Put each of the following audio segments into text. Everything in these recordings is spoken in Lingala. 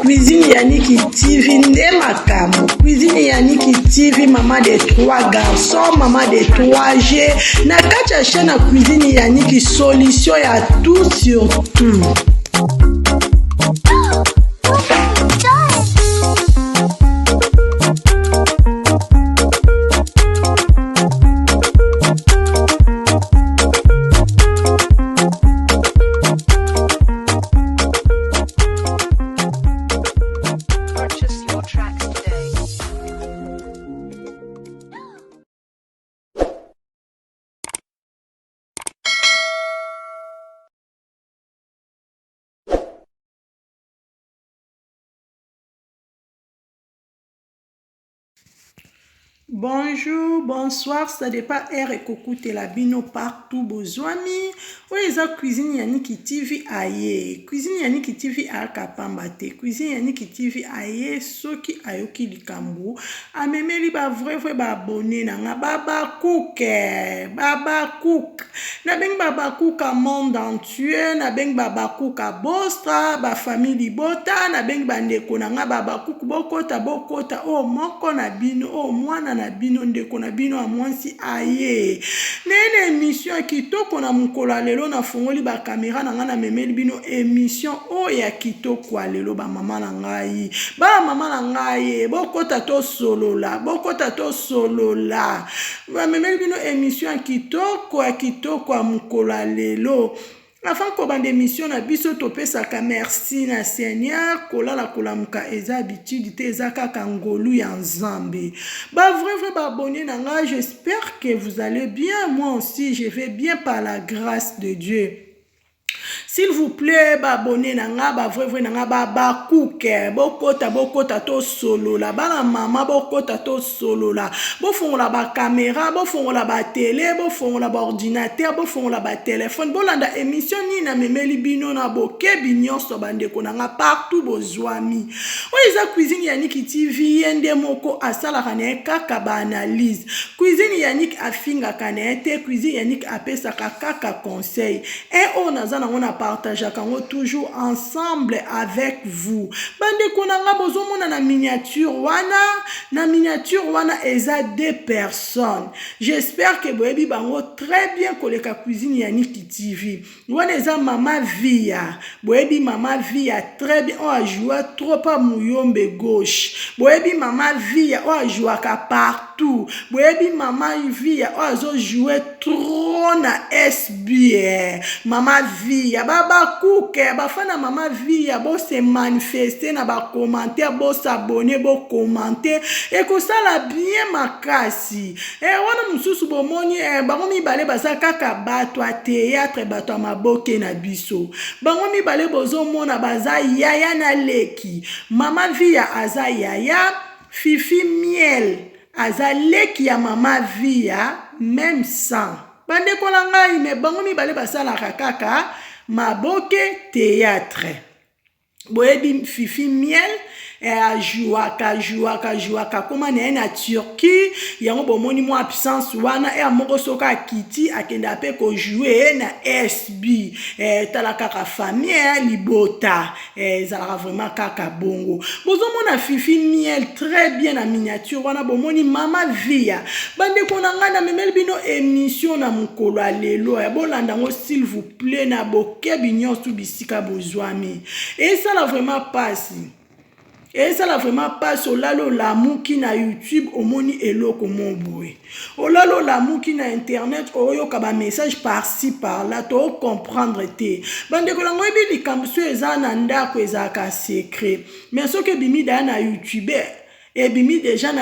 Cuisine Yannick TV nde makambo. Cuisine Yannick TV, maman de trois garçons, maman de 3 G. Na kati ya chaîne ya Cuisine Yannick, solution ya tout sur tout. Purchase your tracks today. Bonjour, bonsoir, ça dépend heure ekokutela bino partout bozwami. Oyo eza cuisine ya Niki TV aye. Cuisine ya Niki TV ayaka pamba te. Cuisine ya Niki TV aye soki ayoki likambo amemeli ba vrai vrai ba abonné na nga ba bakuke, ba bakuke. Nabengi ba bakuka monde entier, nabengi ba bakuka bostra, ba famille libota, nabengi ba ndeko na nga ba bakuku bokota bokota oyo moko na bino oyo mwana na bino ndeko na bino ya mwasi aye naye na emission ya kitoko na mokolo ya lelo nafongoli ba kamera na ngai namemeli bino emission oyo ya kitoko ya lelo ba mama na ngai ba mama na ngai bokota tosolola bokota tosolola Bamemeli bino emission ya kitoko ya kitoko ya mokolo ya lelo. Avant kobanda emission na biso topesaka merci na Seigneur. Kolala kolamuka eza habitude te, eza kaka ngolu ya Nzambe. Ba vrai vrai ba abonné na nga, j'espère que vous allez bien. Moi aussi je vais bien par la grâce de Dieu. S'il vous plaît, ba abonné na nga, ba vrai vrai na nga, ba bakuke, bokota bokota tosolola, bana mama bokota tosolola, bofongola ba camera, bofongola ba tele, bofongola ba ordinateur, bofongola ba téléphone, bolanda émission nini na memeli bino na bokebi nyonso bandeko na nga partout bozwami. Oyo eza cuisine ya Niki TV, ye nde moko asalaka na ye kaka ba analyse. Cuisine Yannick afingaka na ye te, cuisine Yannick apesaka kaka conseil. Un oyo naza nango na partageaka yango toujours ensemble avec vous. Bandeko na nga bozomona na miniature wana, na miniature wana eza deux personnes. J'espère que boyebi bango très bien koleka cuisine Yannick TV. Wana eza mama Via. Boyebi mama Via très bien oyo ajoua trop pa Muyombe gauche. Boyebi mama Via oyo ajouaka partout. Boyebi mama Via oyo azo jouer trop na SB. Eh. Mama Via ba kuke bafana mama Via bo se manifester na ba commentaire bo s'abonner bo commenter ekosala bien makasi. Eh, wana mosusu bomoni eh, bango mibale baza kaka bato ya théâtre bato ya maboke na biso bango mibale bozomona baza yaya na leki mama Via aza yaya Fifi Miel aza leki ya mama Via même sang bandeko na ngai me bango mibale basalaka kaka maboke théâtre boyebi Fifi Miel eh, ajouaka ajouaka ajouaka akoma na ye na Turquie yango bomoni mwa absence wana ya moko soki akiti akenda mpe kojoue na SB eh, tala kaka famille eh, libota eh, ezalaka vraiment kaka bongo bozomona Fifi Miel très bien na miniature wana bomoni mama Via bandeko na ngai namemeli bino émission na mokolo ya lelo ya bolanda yango s'il vous plaît na bokebi nyonso bisika bozwami esala vraiment pasi esala vraiment pasi olali olamuki na youtube omoni eloko mo boye olali olamuki na internet oyoka ba message par-ci par-là to comprendre te bandeko na ngo yebi likambo so eza na ndako ezalaka secret mais soki ebimi daya na youtube ebimi deja na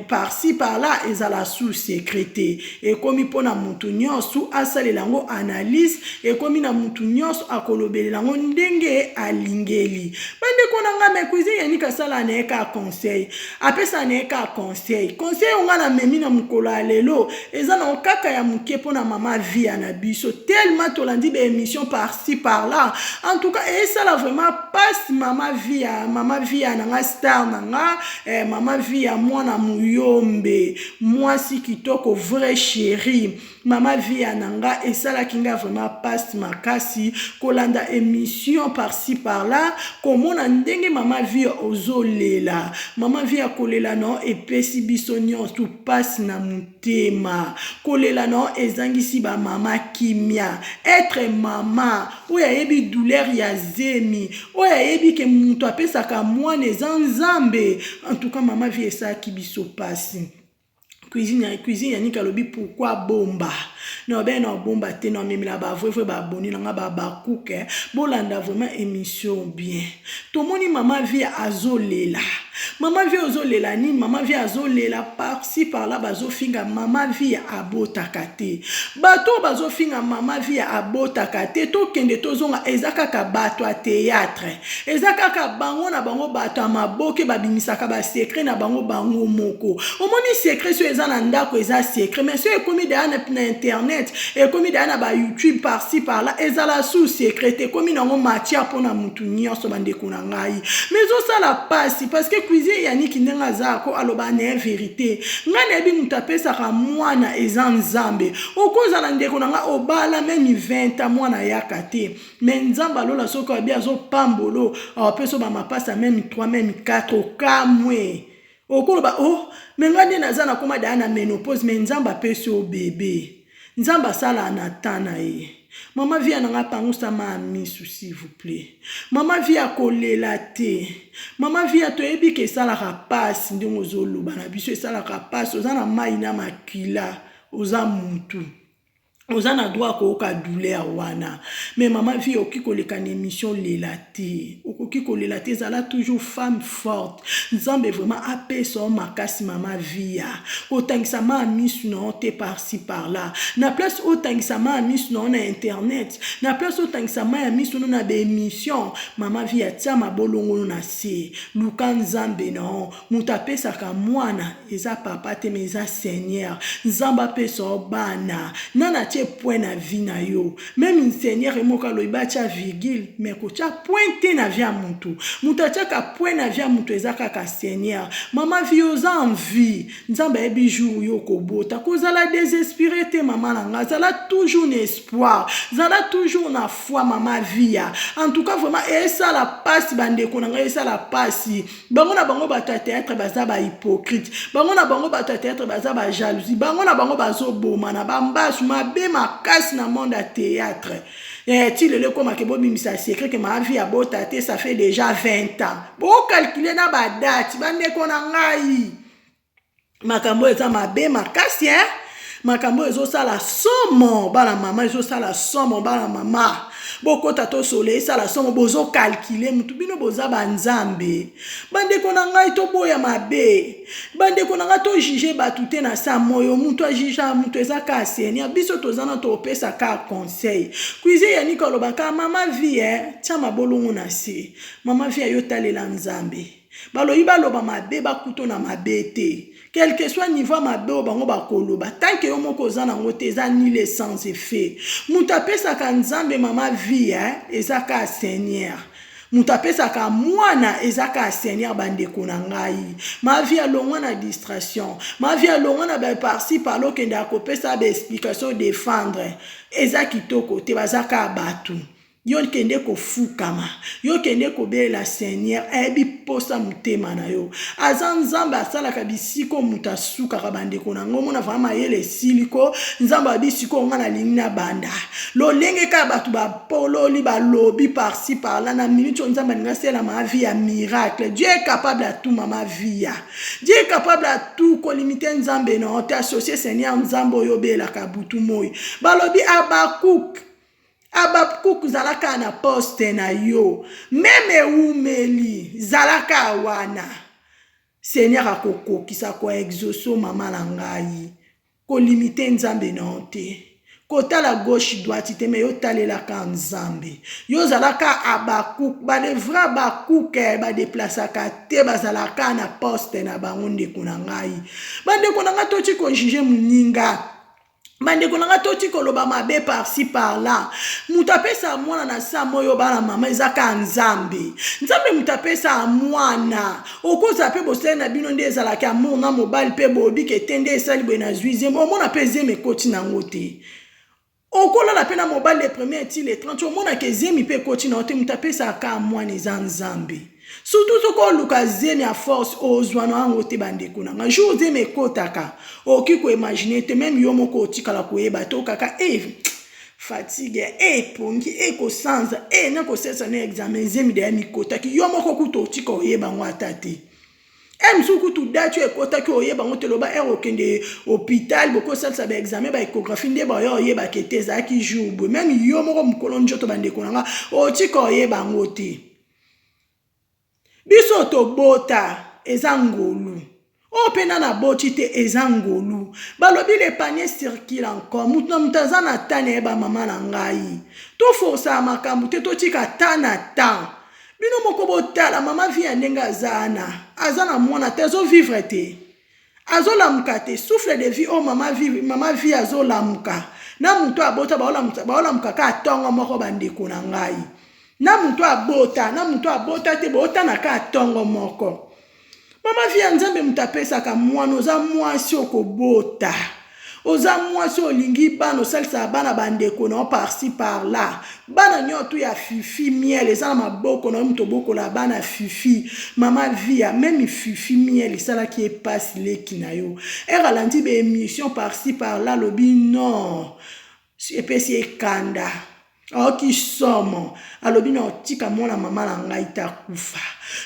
par-ci par-là ezala sous secret te ekomi mpona mutu nyonso asalela yango analyse ekomi na mutu nyonso akolobelela yango ndenge alingeli bandeko na ngai me cuisine Yannick asala na ye kaka conseil apesa na ye kaka conseil conseil oyo ngai namemi na mokolo ya lelo eza nango kaka ya moke mpona mama Via na biso tellement tolandi ba émission par-ci par-là en tout cas esala vraiment pasi mama Via mama Via na nga star na nga eh, Mama Viya mwana muyombe, mwasi kitoko, vrai chérie. Mama Viya na nga esalaki nga vraiment pasi makasi kolanda émission par-ci par-là, komona ndenge Mama Viya ozolela. Mama Viya kolela no epesi biso nyonso pasi na motema. Kolela no ezangisi ba mama kimia. Être mama oyo ayebi douleur ya zemi, oyo ayebi ke moto apesaka mwana eza Nzambe. En tout cas Mama Viya esalaki biso pasi. Cuisine cuisine Yannick alobi pourquoi bomba na obe na bomba te na memela ba vrai vrai ba abonné na nga ba bakuke eh. Bolanda vraiment émission bien. Tomoni Mama Vie azolela. Mama Vie ozolela nini? Mama Vie azolela par-ci par-là, bazofinga Mama Vie abotaka te. Bato oyo bazofinga Mama Vie abotaka te, tokende tozonga, eza kaka bato ya théâtre. Eza kaka bango na bango bato ya maboke babimisaka ba secret na bango bango moko. Omoni secret soki eza na ndako eza secret, mais soki ekomi deja na internet, ekomi deja na ba YouTube par-ci par-là, ezala sous secret te, ekomi nango matière mpona mutu nyonso bandeko na ngai. Mais ezosala pasi parce que cuisine Yannick ndenge aza ko aloba na ye vérité. Ngai nayebi mutu apesaka mwana eza Nzambe. Okozala ndeko na ngai obala meme 20 ans mwana ayaka te. Mais Nzambe alola soki abi azopambolo, apesa ba mapasa meme 3 meme 4 okamwe. Okoloba oh mais ngai nde naza nakoma deja na ménopause, mais Nzambe apesi yo bebe. Nzambe asala na temps na ye. Mama Viya na nga pangusa ma misu s'il vous plaît. Mama Viya kolela te. Mama Viya toyebi ke esalaka pasi ndenge ozoloba na biso, esalaka pasi, oza na mai na makila, oza mutu. Oza na droit koyoka douleur wana. Mais Mama Viya okoki koleka na émission lela te. Okoki kolela te, ezala toujours femme forte. Nzambe vraiment apesa yo makasi Mama Viya. Kotangisa ma misu na yo te par-ci par-là. Na place otangisa ma misu na yo na internet, na place otangisa ma ya misu na yo na ba émission, Mama Viya tia mabolongo na se. Luka Nzambe na yo. Moto apesaka mwana eza papa te, mais eza Seigneur. Nzambe apesa yo bana. Nana atie point na vie na yo. Même Seigneur ye moko alobi batia virgule, mais kotia point te na vie ya mutu. Moto atiaka point na vie ya mutu eza kaka Seigneur. Mama vie oza en vie. Nzambe ayebi jour yo kobota. Kozala désespéré te mama na nga. Zala toujours na espoir. Zala toujours na foi mama Viya. En tout cas vraiment esala pasi bandeko na nga, esala pasi. Bango na bango bato ya théâtre baza ba hypocrite. Bango na bango bato ya théâtre baza ba jalousie. Bango na bango bazoboma na bambasu mabe makasi na monde ya théâtre. Ti lelo ekomaka bobimisa secret ke ma vie abota te, ça fait déjà 20 ans. Bocalculer na ba date bandeko na ngai. Makambo eza mabe makasi hein? Makambo ezosala somo bana mama, ezosala somo bana mama. Bokota tosole esala somo, bozokalkile mutu bino boza ba nzambe. Bandeko na ngai toboya mabe. Bandeko na ngai tojuge bato te na sa moyo, mutu ajuge mutu eza ka Seigneur. Biso toza na topesa ka conseil. Cuisine Yannick alobaka mama vie eh, tia mabolongo na se. Mama vie yo talela Nzambe. Balobi baloba mabe bakuto na mabe te. Quel que soit niveau mabe oyo bango bakoloba, tant que yo moko oza nango te, eza nul et sans effet. Moto apesaka Nzambe mama vie eh, eza ka Seigneur. Moto apesaka mwana eza ka Seigneur bandeko na ngai. Ma vie alongwa na distraction. Ma vie alongwa na ba par-ci par-là okende akopesa ba explication défendre. Eza kitoko te, baza ka bato. Yo kende kofukama, yo kende kobelela Seigneur, ayebi posa motema na yo. Aza Nzambe asalaka bisiko moto asukaka bandeko na ngo, mona vraiment mayele esili ko, Nzambe abi siko nga nalingi na banda. Lolenge kaka bato bapololi balobi par-ci par-là na minute oyo Nzambe alingi asala ma vie ya miracle. Dieu est capable à tout mama vie ya. Dieu est capable à tout, kolimite Nzambe na yo te, associer Seigneur Nzambe oyo obelaka butu moi. Balobi Habakuk, Habakuk zalaka na poste na yo, meme ewumeli zalaka wana. Seigneur akokokisa ko exaucer mama na ngai. Kolimite Nzambe na yo te. Kotala gauche droite te, mais yo talelaka Nzambe. Yo zalaka Habakuk, ba le vrai Habakuk ba déplaçaka te, bazalaka na poste na bango ndeko na ngai. Bandeko na ngai toti ko juger muninga. Bandeko na nga, toti koloba mabe par-ci par-là. Moto apesaka mwana na sa moyo, bana mama, eza kaka Nzambe. Nzambe moto apesaka mwana. Okozala mpe bosali na bino nde ezalaka amour na mobali, mpe boyebike te nde esali boye, nazwi zemi, omona mpe zemi ekoti nango te. Okolala mpe na mobali le premier ti le 30, omonaka ezemi mpe ekoti na yo te. Moto apesaka kaka mwana eza Nzambe. Surtout soki oluka zemi ya force, ozwa na yango te. Bandeko na nga, jour zemi ekotaka, okoki koimaginer te. Même yo moko otikala koyeba te. Okaka e fatigue, e pongi, e kosanza, e na kosalisa na examen, zemi deya mikotaki. Yo moko kutu otika oyeba yango ata te. E mosusu kutu date oyo ekotaki, oyeba yango te. Loba ere okende hôpital, bokosalisa baexamen, baéchographie, nde baoya oyebaka ete ezalaki jour boye. Même yo moko mokolo nzoto, bandeko na nga, otika oyeba yango te. Biso tobota, eza ngolu. Oyo mpe nana aboti te, eza ngolu. Balobi le panier circule encore. Motu na moto aza na ta na ye. Bamama na ngai, toforsaka makambo te, totika ta na temps. Bino moko botala mama vi ya ndenge aza wana, aza na mwana te, azovivre te, azolamuka te. Souffle de vie oyo mama vi, mama vi azolamuka na moto abota, baolamuka kaka ntongo moko. Bandeko na ngai, na moto abota, na moto abota te, bootana kaka ntongo moko. Mama vi ya Nzambe moto apesaka mwana. Oza mwasi, okobota. Oza mwasi, olingi bana, osalisaka bana bandeko na yo par-ci par-là. Bana nyonso ya Fifi Miel eza na maboko na yo. Moto obokola bana Fifi, mama via, même Fifi Miel esalaki epasi. Leki na yo, ere alandi baémission par-ci par-là, alobi non, epesi ekanda, aoki somo. Alobi na otika mwana mama na ngai te akufa,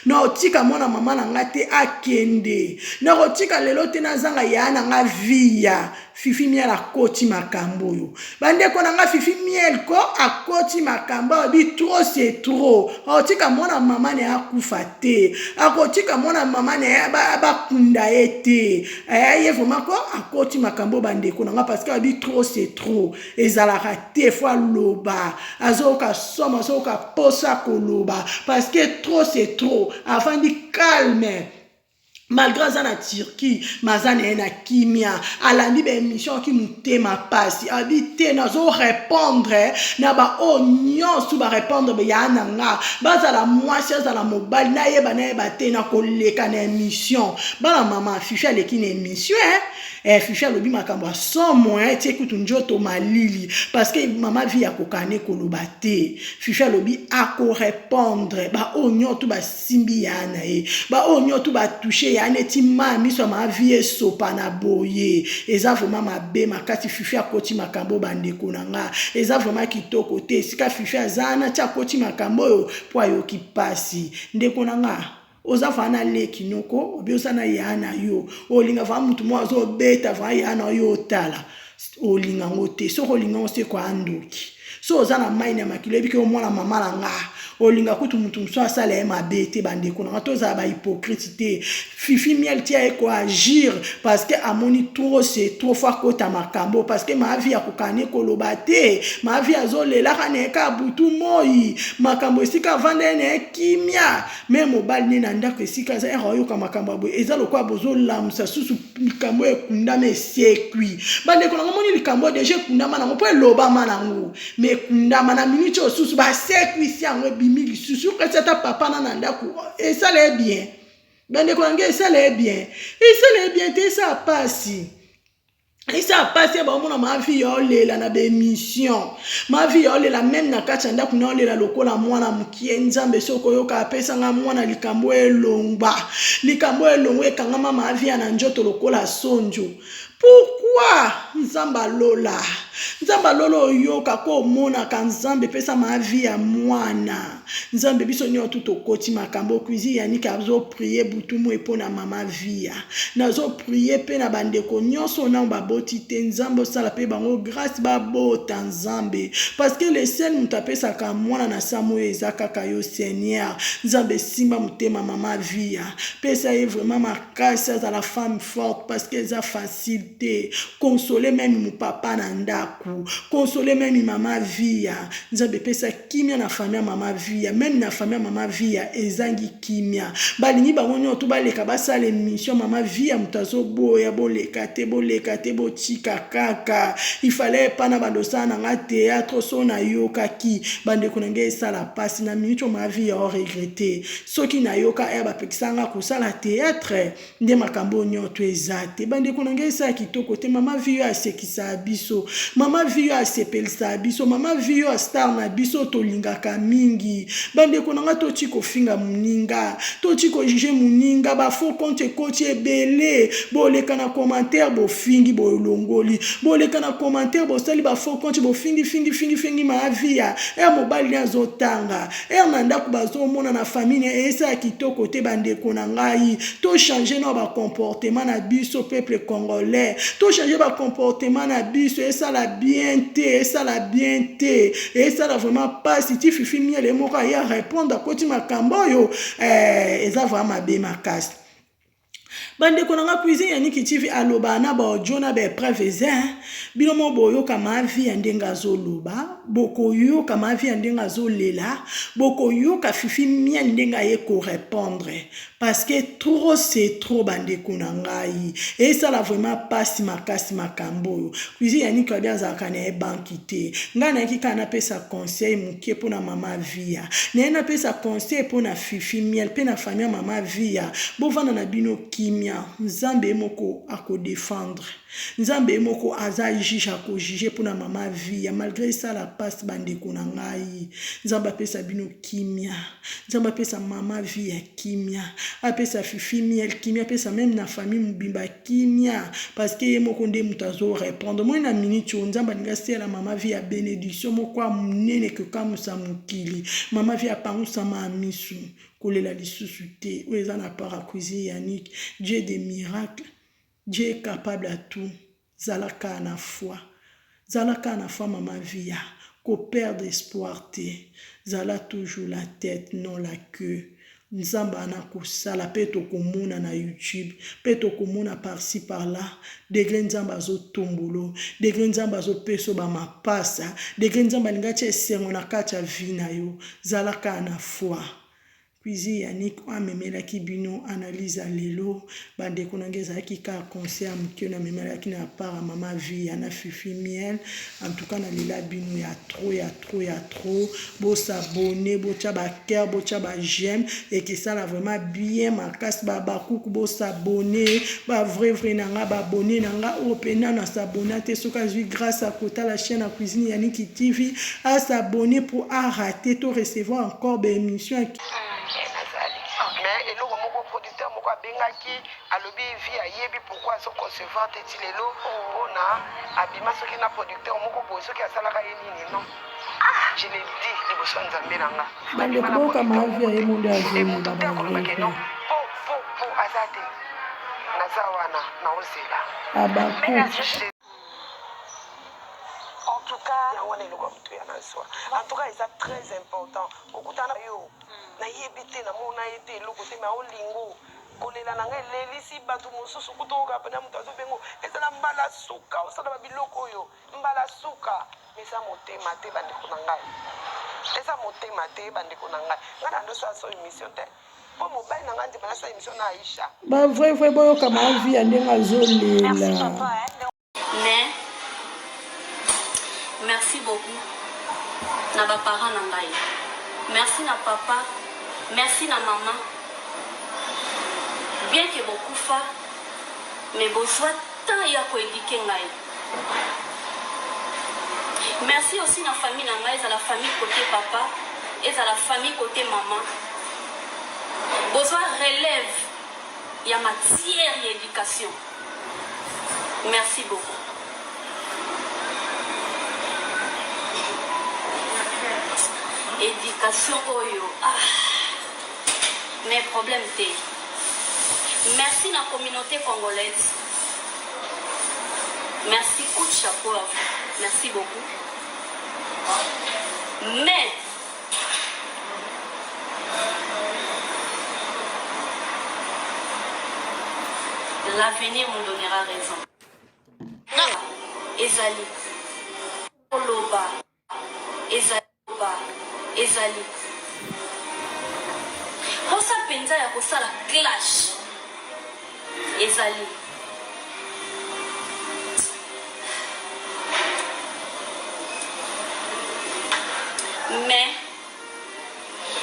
na otika mwana mama na ngai te akende, na kotika lelo te, nazanga ya na ngai via. Fifi Miel akoti makambo oyo, bandeko na ngai. Fifi Miel ko akoti makambo, alobi trop c'est trop. Akotika mwana mama na ye akufa te, akotika mwana mama na ye bakunda ye te. Ye vraiment ko akoti makambo oyo, bandeko na ngai, parce que alobi trop c'est trop, ezalaka te. Faut aloba, azoyoka somo, azoyoka posa koloba, parce que trop c'est trop. Avandi calme malgré aza na Turquie, ma aza na ye na kimia. Alandi baémission, oki motema pasi. Abi te, nazorépondre na baoyo nyonso barépondre ya na nga, bazala mwasi, azala mobali, nayeba nayeba te, na koleka na émission. Bana mama, Fifi aleki na émission, eh? Fifi alobi makambo ya somo, etie kutu nzoto malili, parce que mama vi akokane koloba te. Fifi alobi akorépondre baoyo nyonso basimbi ya na ye, baoyo nyonso batouche ya neti ma miso ya mama vi esopa na boye. Eza vraiment mabe makasi. Fifi akoti makambo, bandeko na nga, eza vraiment kitoko te. Esika Fifi aza na ti akoti makambo oyo mpo ayoki mpasi. Ndeko na nga, oza va na leki noko, obi oza na ya na yo, olinga va mutu moko azobeta va ya na yo, otala, olinga yango te. Soki olinga yango, seko andoki. So oza na mai na makili, oyebi ke omwana mama na nga, olinga kutu mutu mosusu asala ye mabe te. Bandeko na nga, tozala bahypocrite te. Fifi Miel tia ye koagir parce que amoni trop c'est trop. Faut akota makambo parce que maavi akokani koloba te. Maavi azolelaka na ye kaka butu moi. Makambo esika avanda ye na ye kimia, me mobali ne na ndako esika aza, ere ayoka makambo ya boye, eza lokola bozolamusa susu likambo ekundama, esekwi. Bandeko nango, moni likambo déjà ekundama nango mpo elobama nango, me ekundama na miniti oyo susu basekwisi yango, ebimi lisusu. Kasi ata papa na ndako, esala ye bien. Bandeko na ngai, esala ye bien, esala ye bien te, esala pasi, esa pasi. Ya baomona mavi ya olela na baémission, mavi ya olela même na kati ya ndako na olela lokola mwana mokie. Nzambe, soki oyoka, apesanga mwana. Likambo elongwa, likambo elongwa, ekangama mavi ya na nzoto lokola sonjo. Pourquoi? Nzambe alola, Nzambe alola, oyoka ko omonaka. Nzambe, epesa mavi ya mwana. Nzambe, biso nyonso tokoti makambo. Cuisine Yanike azoprier butu moi mpo na mama via. Nazoprier mpe na bandeko nyonso nano baboti te. Nzambe, osala mpe bango grâce, babota, Nzambe, parce que le seul moto apesaka mwana na samu oyo eza kaka yo, Seigneur. Nzambe, esimba motema mama via, pesa ye vraiment makasi, azala femme forte, parce que eza facile te. Console même mopapa na ndako. ndako. Console meme mama Viya. Nzambe pesa kimia na famille ya mama Viya. Meme na famille ya mama Viya ezangi kimia. Balingi bango nyonso baleka basala emission mama Viya moto azoboya boleka te boleka te botika kaka. Il fallait pas na bando sala na nga théâtre so nayokaki bandeko na ngai esala pasi na minute oyo mama Viya o regrette. Soki nayoka eh bapekisa nga kosala théâtre nde makambo oyo nyonso eza te bandeko na ngai esala kitoko te mama vi oyo asekisaka biso mama vi oyo asepelisaka biso mama vi oyo star na biso tolingaka mingi bandeko na ngai toti kofinga moninga toti kojuge moninga ba faux compte ekoti ebele boleka na commentaire bofingi bolongoli boleka na commentaire bosali ba faux compte bofingi fingi fingi fingi maavia e mobali ne azotanga Heure na ndaku bazomona na famille na esala kitoko te bandeko na ngai to changer na ba comportement na biso peuple congolais to changer ba comportement na biso esala bien te esala bien te esala vraiment pasi ti fifi miele moko aya répondre akoti makambo oyo eh, eza vraiment mabe makasi Bandeko na nga cuisine ya Niki TV aloba na ba audio na ba epreuve eza bino mo boyoka ma vie ya ndenge azoloba bokoyoka ma vie ya ndenge azolela bokoyoka Fifi miel ndenge aye ko répondre parce que trop c'est trop bandeko na ngai esala vraiment pasi makasi makambo oyo cuisine ya Niki abi azalaka na ye banki te ngai nayaki kaka napesa conseil moke mpo na mama Via naye napesa conseil mpo na Fifi miel mpe na famille ya mama Via Bovanda na bino kimia nzambe ye moko ako defendre nzambe ye moko aza juge ako juge pona mama viya malgre esala pasi ba ndeko na ngai nzambe apesa bino kimia nzambe apesa mama viya kimia apesa fifi miel kimia apesa meme na famille mobimba kimia parce que ye moko nde moto azo répondre moi na minute oyo nzambe alingi asala mama viya benediction moko ya monene kokamwisa mokili mama viya apangusama misu Kolela lisusu te oyo eza na part ya cuisine Yannick Dieu des miracles Dieu est capable à tout zala kaka na foi zala kaka na foi maman viya ko perdre espoir te zala toujours la tete non la queue nzambe ana kosala pe tokomona na youtube pe tokomona par ci par là degre nzambe azotombolo degre nzambe azopeso bamapasa degre nzambe alingi atia esengo na kati ya vie na yo Zala kaka na foi. Cuisine Yannick oyo amemelaki bino analyse ya lelo bandeko na ngai ezalaki kaka conseil ya moke namemelaki na part ya mama Viya na Fifi Miel en tout cas nalela bino ya trop ya trop ya trop bosabone botya ba cœur botya ba j'aime ekesala vraiment bien makasi ba bakuku bosabone ba vrai vrai na nga babone na nga oyo mpe nano asabona te soki azwi grâce ya kotala chaîne ya cuisine Yannick TV a s'abonner pour a rater to recevoir encore ba émission eh, nazali mais eloko moko producteur moko abengaki alobi vie ayebi pourquoi azo concevoir te ti lelo mpona abima soki na producteur moko boye soki asalaka ye nini non ah, je le dis liboso ya nzambe na nga bandeko boyoka mavi ya ye monde azoyeba balobake non po po po aza te naza wana naozela abaku En tout cas, yango wana eloko ya motuya nazwa. En tout cas, eza très important. Kokutana yo, nayebi te, namona ye te, eloko te, mais olingo kolela na ngai elelisi bato mosusu kutu oyoka mpenza moto azobengo ezala mbala suka osala babiloko oyo mbala suka mais eza motema te bandeko na ngai eza motema te bandeko na ngai ngai na ndosala so émission te mpo mobali na ngai ndima nasala émission na Aisha ba vrai vrai boyoka mavi ya ndenge azolela Mais merci beaucoup na ba parents na ngai. Merci na papa, merci na maman. Bien que bokufa, mais bozwa temps ya ko eduquer ngai. Merci aussi na famille na ngai, ezala famille côté papa, ezala famille côté maman. Bozwa relève ya matière ya education. Merci beaucoup. Education oyo ah mais problème te. Merci na communauté congolaise. Merci coup de chapeau à vous. Merci beaucoup. Mais L'avenir nous donnera raison. Ezali. Ba ezali ba ezali posa mpenza ya kosala clash ezali mais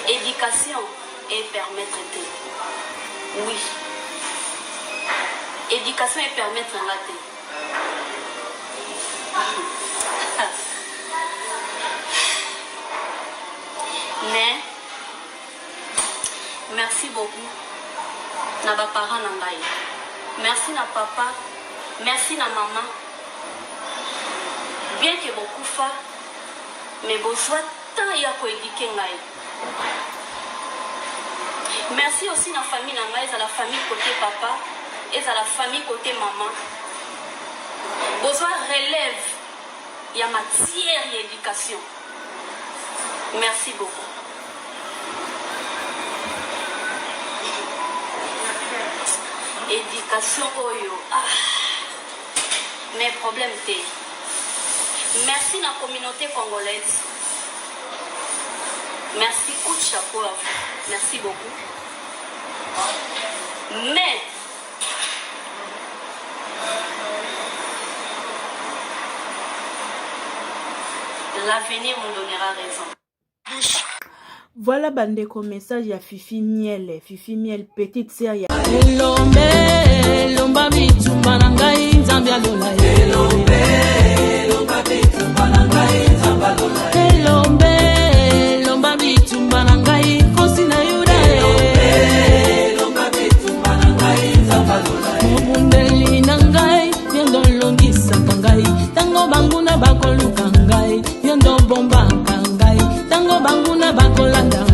éducation e permettre te. Oui, éducation e permettre nga te. Mais merci beaucoup na ba parents na ngai, merci na papa, merci na mama. Bien que bokufa, mais bozwa temps ya koéduquer ngai. Merci aussi na famille na ngai, ezala famille côté papa, ezala famille côté mama. Bozwa relève ya matière ya éducation. Merci beaucoup. Éducation oyo, ah, mais problème te. Merci na communauté congolaise. Merci, coup de chapeau à vous. Merci beaucoup. Mais l'avenir nous donnera raison. Voilà bandeko, message ya Fifi Miel, Fifi Miel, petite sœur ya Elombe, elomba bitumba na ngai, Nzambe alola. Elombe, elomba bitumba na ngai, Nzambe alola. Elombe, elomba bitumba na ngai, Nkosi na Yuda. Elombe, bitumba na ngai, Nzambe alola. Mobundeli na ngai, yo nde olongisaka ngai ntango banguna bakoluka ngai, yo nde obombaka ngai ntango banguna bakolanda.